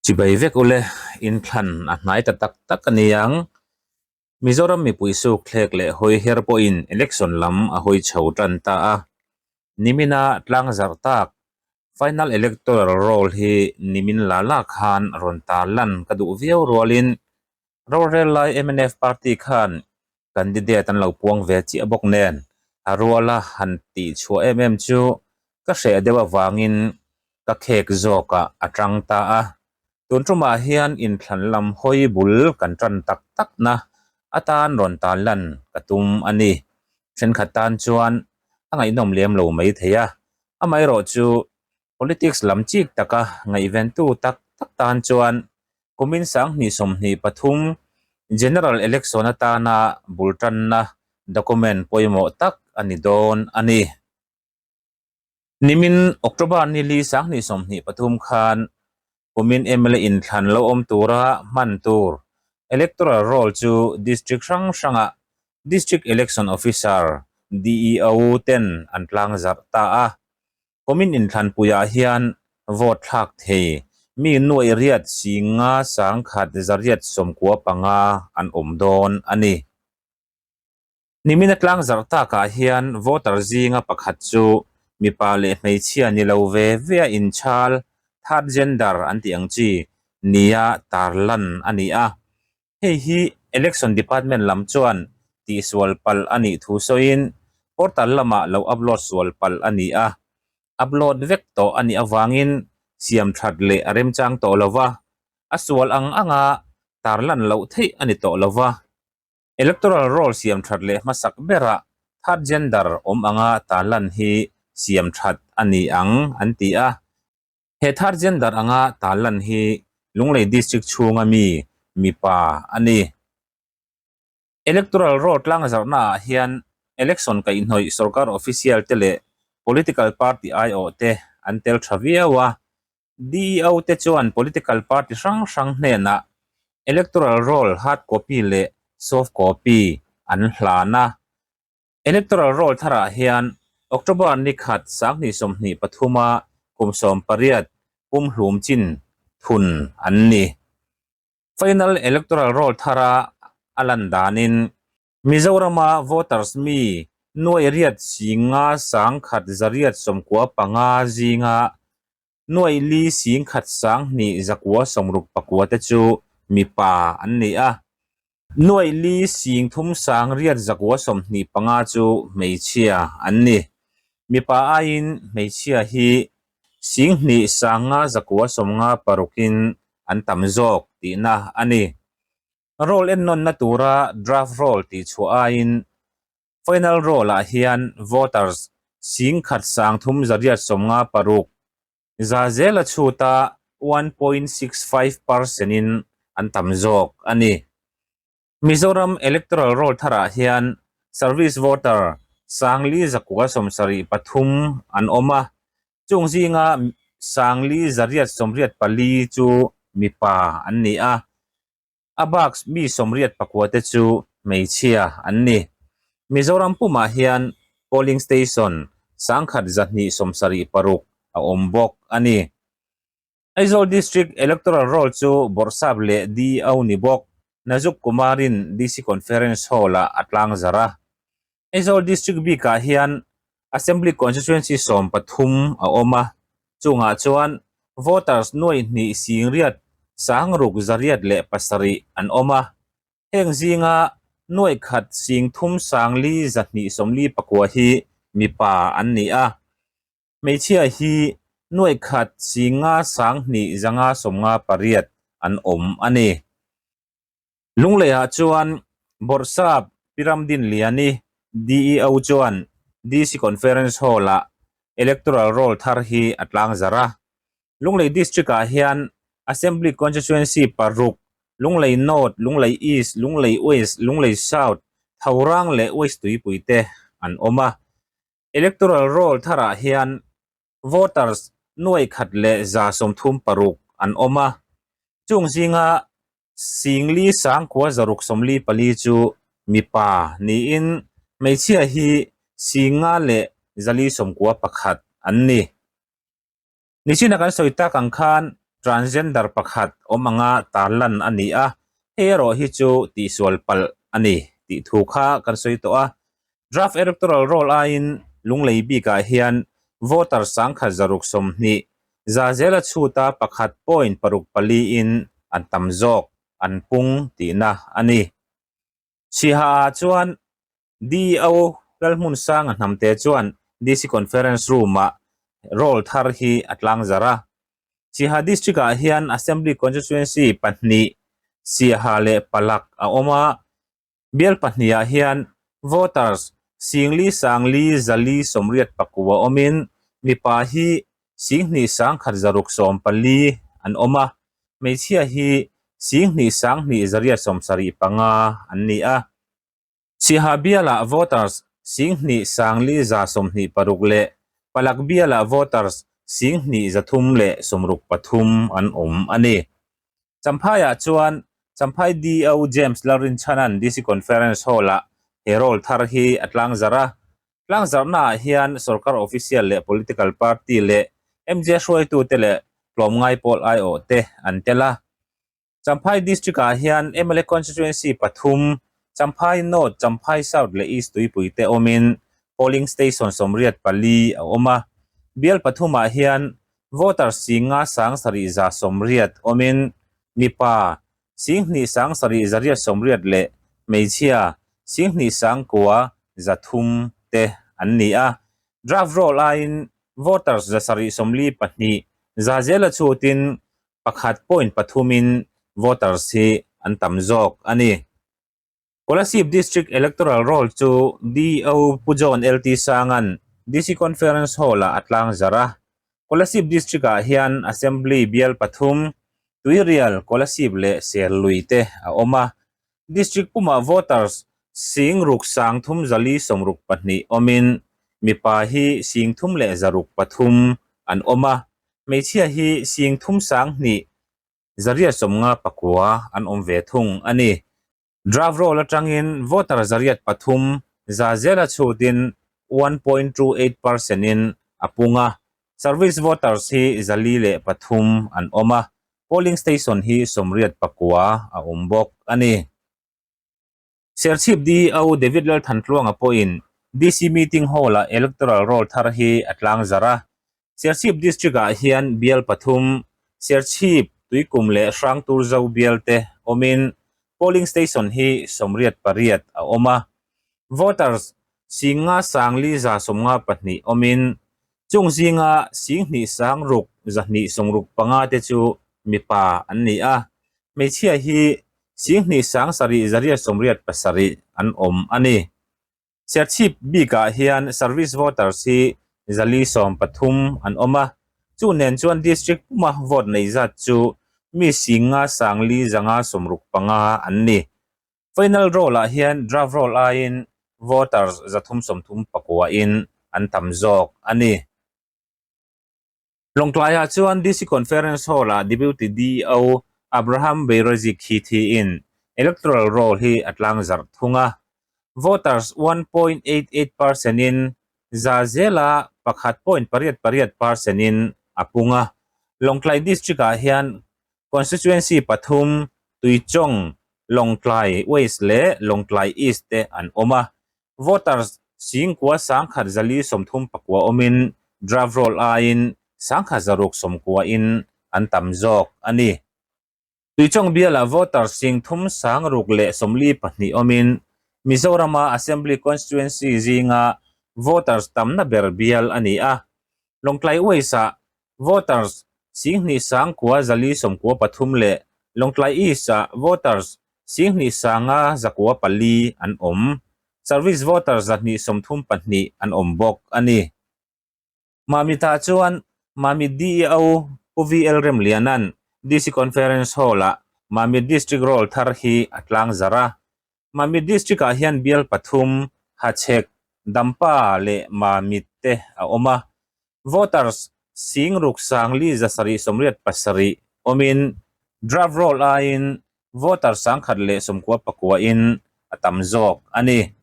Chibai vek ule, inthlan a hnai ta tak tak a ni ang. Mizoram mipui suk thlek leh hawi her pawhin election lam a hawi chho tan ta a. Nimina tlang zarh tak Final Electoral Roll hi nimin la la khan rawn tar lan ka duh viau rualin rorel lai mnf party khan candidate an lo puang ve chiah bawk nen a ruala han tih chhuah em em chu ka hreh deuh avangin ka khek zawkah a tang ta a. Tun tumah hian inthlan lam hawi bul kan tan tak tak na atan rawn tan lan ka tum a ni. Thenkhat tan chuan a ngaihnawm lem lo mai thei a, amaherawh chu politics lam chik taka ngaihventu tak tak tan chuan kumin sanghnih 23 General Election atana bul tanna document pawimawh tak a ni dawn a ni. Nimin October ni li 2023 khan kumin mla inthlan lo awm tura hman tur Electoral Roll chu District hrang hrangah District Election Officer, DEO, ten an tlang zarh ta a. Kumin inthlanpuiah hian vote thlak thei mi nuaih riat 5 100 895 an awm dawn a ni. Nimina tlang zarh takah hian voter zinga pakhat chu mipa leh hmeichhia ni lo ve ve a inchhal, third gender an tih ang chi, nia tarlan a ni a. Hei hi Election Department lam chuan tihsual palh a nih thu sawiin portal lamah lo upload sual palh a ni a. Upload vek tawh a nih avangin siam that leh a remchang tawh lo va, a sual ang anga tarlan loh theih a ni tawh lo va. Electoral roll siam that leh hmasak berah third gender awm anga tarlan hi siam that a ni ang an ti a. He third gender anga tarlan hi Lunglei District chhunga mi mipa a ni. Electoral roll tlangzarhna ah hian election kaihhnawih sorkar official te leh political party aiawh te an tel tha viau a. DEO te chuan political party hrang hrang hnenah electoral roll hard copy leh soft copy an hlan a. Electoral roll tharah hian October ni khat 2023 a kum 18 pumhlum chin thun an ni. Final electoral roll thara a lan danin Mizorama voters mi nuai riat 5 1,895 zinga nuai li 10 2 169 te chu mipa an ni a, nuai li 3 825 chu hmeichhia an ni. Mipa aiin hmeichhia hi 2 5 956 in an tam zawk tihna a ni. Roll ennawnna tura draft roll tih chhuah aiin final roll ah hian voters 10 396 za zela chhuta 1.65 percent in an tam zawk a ni. Mizoram electoral roll tharah hian service voter 4,973 an awm a, chung zinga 4,884 chu mipa an ni a. A bak mi 89 te chu hmeichhia an ni. Mizoram pumah hian polling station 1,276 a awm bawk a ni. Aizawl District Electoral Roll chu Bawrhsap leh DEO ni bawk Nazuk Kumarin DC Conference Hall-ah a tlang zarh a. Aizawl District bikah hian Assembly Constituency 13 a awm a, chungah chuan voters nuai hnih singriat 6,607 an awm a. Heng zinga nuai khat 3 4 249 hi mipa an ni a. Hmeichhia hi nuai khat 5 2 558 an awm a ni. Lungleiah chuan Bawrhsap Pi Ramdinliani, DEO chuan DC Conference Hall-ah Electoral Roll thar hi a tlang zarh a. Lunglei District-ah hian Assembly Constituency paruk, Lunglei North, Lunglei East, Lunglei West, Lunglei South, Thorang leh West Tuipui te an awm a. Electoral Roll tharah hian voters nuai khat leh 136 an awm a, chung zinga 4 964 chu mipa niin hmeichhia hi 5 leh 491 an ni. Nichina kan sawi tak ang khan. Transgender pakhat awm anga tarlan a ni a, hei erawh hi chu tihsual palh a ni tih thu kha kan sawi tawh a. Draft Electoral Roll aiin Lunglei bikah hian voter 1120 za zela chhuta pakhat point paruk pali in an tam zawk an pung tihna a ni. Siha ah chuan DO Lalhmunsanga hnamte chuan DC Conference Room-ah roll thar hi a tlangzarh a. Siaha District-ah hian Assembly Constituency pahnih Siaha leh Palak a awm a, bial pahnihah hian voters singli sangli zali sawmriat pakua awmin mipa hi 10 1,000 zaruk 14 an awm a, hmeichhia hi 10 1,2 zariat 75 an ni a. Siaha bialah voters 10 4 126 leh Palak bialah voters 10 363 an awm a ni. Champhaiah chuan Champhai DO James Lalrinchhana'n DC Conference Hall-ah he roll thar hi a tlangzarh a, Tlangzarhnaah hian sorkar official leh political party leh MJ hruaitute leh tlawmngai pawl aiawhte an tel a. Champhai District-ah hian mla constituency pathum, Champhai North, Champhai South leh East tuipuite awmin polling station 84 a awm a. Bial pathumah hian voter 5,780 awmin mipa 27,880 leh hmeichhia 29,300 te an ni a. Draft roll aiin voters 742 za zela chhutin pakhat point pathumin voters hi an tam zawk a ni. Kolasib District Electoral Roll chu DO Pu John LT Sanga'n DC Conference Hall-ah a tlangzarh a. Kolasib District-ah hian Assembly bial pathum, Tuirial, Kolasib leh Serlui te a awm a. District pumah voters 6362 awmin mipa hi 3603 an awm a, hmeichhia hi 3159 an awm ve thung a ni. Draft roll atangin voter 103 za zela chhutin 1.28 percent in a pung a, service voters hi 403 an awm a, polling station hi 89 a awm bawk a ni. Serchhip DEO David Lalthantluanga pawhin DC meeting hall-ah electoral roll thar hi a tlangzarh a, Serchhip District-ah hian bial pathum, Serchhip, Tuikum leh Hrangturzo bial te awmin polling station hi 88 a awm a. Voters 5,952 awmin chung zinga 2,6,265 te chu mipa an ni a, hmeichhia hi 2,7,887 an awm a ni. Serchhip bikah hian service voters hi 413 an awm a, chu nen chuan district puma vote nei zat chu mi 5,565 an ni. Final roll-ah hian draft roll aiin voters 339 in an tam zawk a ni. Lawngtlaiah chuan DC Conference Hall-ah Deputy DO Abraham Beirazi khi thiin electoral roll hi a tlangzarh thung a. Voters 1.88 percent in za zela pakhat point pariat pariat percent in a pung a. Lawngtlai District-ah hian Constituency pathum Tuichawng, Lawngtlai West leh Lawngtlai East te an awm a. Voters 9,139 awmin draft roll aiin 1,690 in an tam zawk a ni. Tuichawng bialah voters 3,642 awmin Mizorama Assembly Constituency zinga voters tamna ber bial a ni a. Lawngtlai West-ah voters 29,493 leh Lawngtlai East-ah voters 2,904 an awm. Service voters 232 an awm bawk a ni. Mamitah chuan Mamit DEO Pu VL Remliana'n DC Conference Hall-ah Mamit District Roll thar hi a tlangzarh a. Mamit District-ah hian bial pathum, Hachhek, Dampa leh Mamit te a awm a. Voters 67,707 awmin draft roll aiin voter 199 in a tam zawk a ni.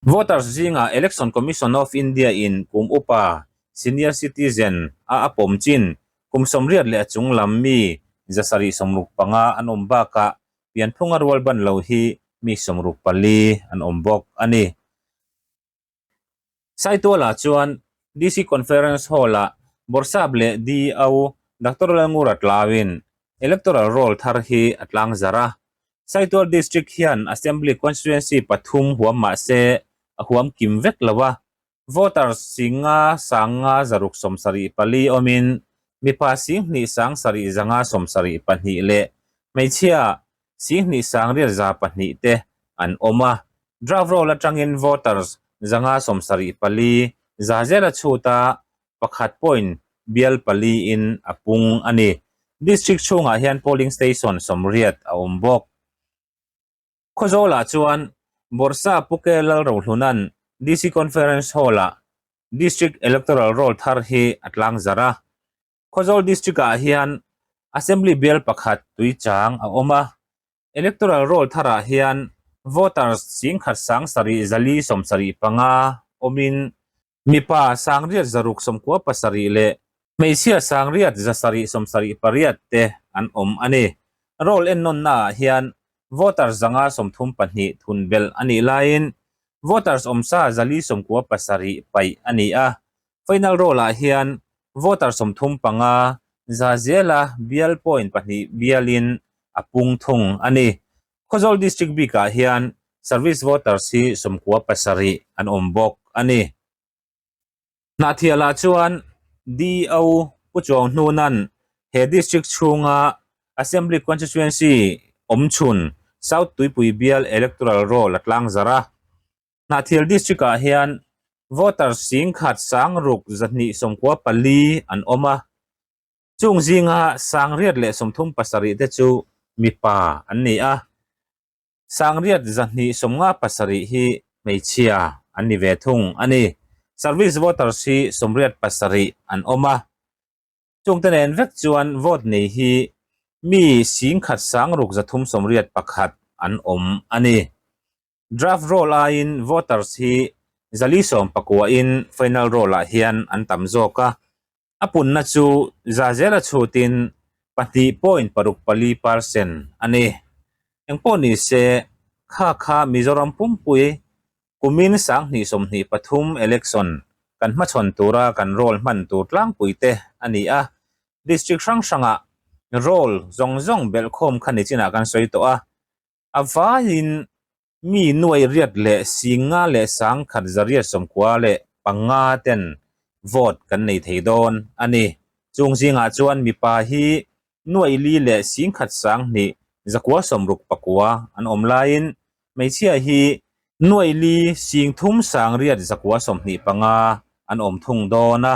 Voters zingah Election Commission of India in kum upa, senior citizen, a a pawm chin Kum 80 leh a chung lam mi 765 an awm bakah pianphunga rual ban lo hi mi 64 an awm bawk a ni. Saituala chuan DC Conference Hall-ah Bawrhsap leh DO Doctor Lalngura tlauin Electoral Roll thar hi a tlangzarh a. Saitual District hian Assembly Constituency pathum huam mah se a huam kim vek lo a, Voters 5 5 6 74 awmin mipa 2 sang 7 5 72 leh hmeichhia 2 sang 8 2 te an awm a. Draft roll atangin voters 574 za zela chhuta pakhat point bial pali in a pung a ni. District chhungah hian polling station 80 a awm bawk. Khawzawlah chuan Bawrhsa Puke Lalrohluna'n DC Conference Hall-ah District Electoral Roll thar hi a tlangzarh a. Khawzawl District-ah hian Assembly bial pakhat tuichang a awm a. Electoral Roll tharah hian voters 10 7 4 75 awmin Mipa 8697 leh hmeichhia 8678 te an awm a ni. Roll ennawnnaah hian voters 532 thun belh a nih laiin voters awmsa 497 paih a ni a. Final roll-ah hian voter 35 za zela bial point pahnih bialin a pung thung a ni. Khawzawl District bikah hian Service voters hi 97 an awm bawk a ni. Hnahthialah chuan DO Pu Chuang Hnuna'n he district chhunga Assembly Constituency awmchhun South Tuipui Bial Electoral Roll a tlangzarh a. Hnahthial District-ah hian voters 10 6 294 an awm a. Chung zinga 837 te chu mipa an ni a, 8257 hi hmeichhia an ni ve thung a ni. Service voters hi 87 an awm a, chungte nen vek chuan vote nei hi mi 10 6 381 an awm a ni. Draft roll aiin voters hi 419 in final roll ah hian an tam zawk a, a punna chu za zela chhutin 2.64 percent a ni. Engpawh ni se, kha kha Mizoram pumpui kumin 2023 election kan hmachhawn tura kan roll hman tur tlangpui te a ni a, district hrang hrangah roll zawng zawng belhkhawm kha nichinah kan sawi tawh a, A vaiin mi nuai riat leh 5 leh 1 195 ten vote kan nei thei dawn a ni. Chung zingah chuan mipa hi nuai li leh 10 1 969 an awm laiin hmeichhia hi nuai li 3 8 925 an awm thung dawn a.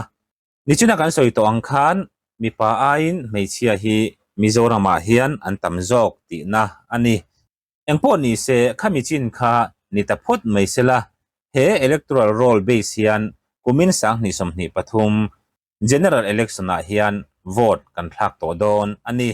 Nichina kan sawi tawh ang khan mipa aiin hmeichhia hi Mizoramah hian an tam zawk tihna a ni. Engpawh ni se khami chin kha ni ta phawt mai sela, he electoral roll base hian kumin 2023 General Election-ah hian vote kan thlak tawh dawn a ni.